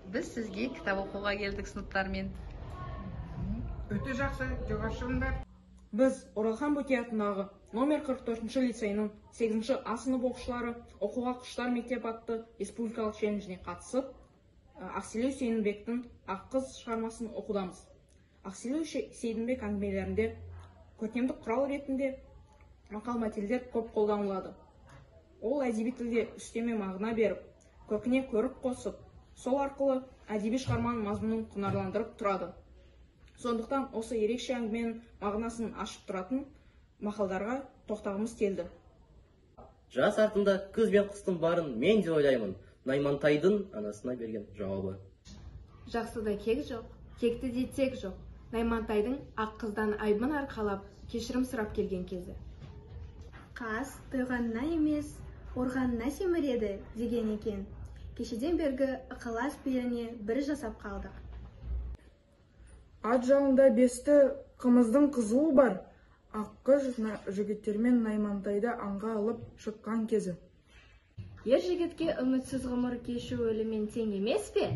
Біз сізге кітап оқуға келдік сыныптармен. Өте жақсы, жоға шығыңдар. Біз Оралхан Бөкей атындағы номер 44 лицейінің 8 А сынып оқушылары «Оқуға құштар мектеп» атты республикалық челленджіне қатысып, Ақселеу Сейдімбектің «Аққыз» шығармасын оқудамыз. Ақселеу Сейдімбек әңгімелерінде көркемдік құрал ретінде мақал мәтелдер көп қолданылады. Ол әдеби тілге үстеме мағына беріп, көркіне көрік қосып, сол арқылы әдеби шығарманың мазмұнын құнарландырып тұрады. Сондықтан осы ерекше әңгіменің мағынасын ашып тұратын мақалдарға тоқтағымыз келді. Жаз артында күз бен қыстың барын мен де ойлаймын. Наймантайдың анасына берген жауабы. Жақсыда кек жоқ, кекті де тек жоқ. Наймантайдың Аққыздан айбын арқалап, кешірім сұрап келген кезі. Қаз тойғанына емес, орғанына семіреді деген екен. Кешеден бергі ықылас пейіліне бір жасап қалдық. Ат жалында бесті қымыздың қызуы бар. Аққыз жігіттермен Наймантайды аңға алып шыққан кезі. Ер жігітке үмітсіз ғұмыр кешу өліммен тең емес пе?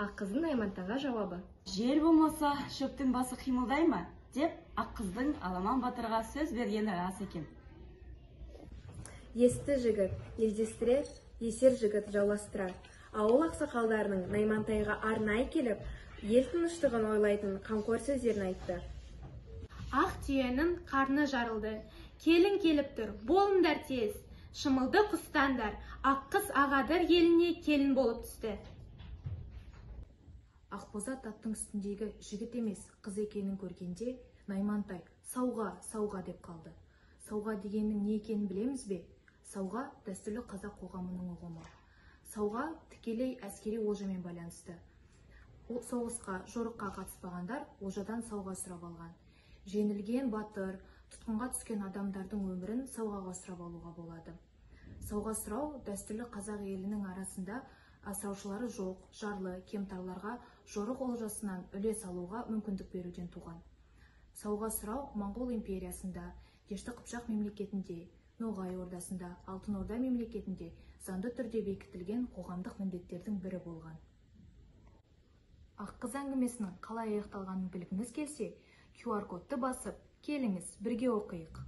Аққыздың Наймантайға жауабы. Жел болмаса, шөптің басы қимылдай ма? Деп Аққыздың Аламан батырға сөз бергені рас екен. Есті жігіт елдестірер, есер жігіт жауластырар. Ауыл ақсақалдарының Наймантайға арнай келіп, ел тыныштығын ойлайтын қамқор сөздерін айтты. Ақ түйенің қарны жарылды. Келін келіп тұр, болыңдар тез. Шымылдық ұстаңдар, Аққыз Ағадыр еліне келін болып түсті. Ақбозат аттың үстіндегі жігіт емес, қыз екенін көргенде Наймантай «Сауға, сауға» деп қалды. Сауға дегеннің не екенін білеміз бе? Сауға дәстүрлі қазақ қоғамының ұғымы. Сауға тікелей әскери олжамен байланысты. Соғысқа, жорыққа қатыспағандар олжадан сауға сұрап алған. Жеңілген батыр, тұтқынға түскен адамдардың өмірін сауғаға сұрап алуға болады. Сауға сұрау дәстүрлі қазақ елінің арасында асыраушылары жоқ, жарлы, кемтарларға жорық олжасынан үлес алуға мүмкіндік беруден туған. Сауға сұрау Моңғол империясында, Дешті Қыпшақ мемлекетінде, Ноғай ордасында, Алтын Орда мемлекетінде заңды түрде бекітілген қоғамдық міндеттердің бірі болған. Аққыз әңгімесінің қалай аяқталғанын білгіңіз келсе, QR кодты басып, келіңіз, бірге оқиық.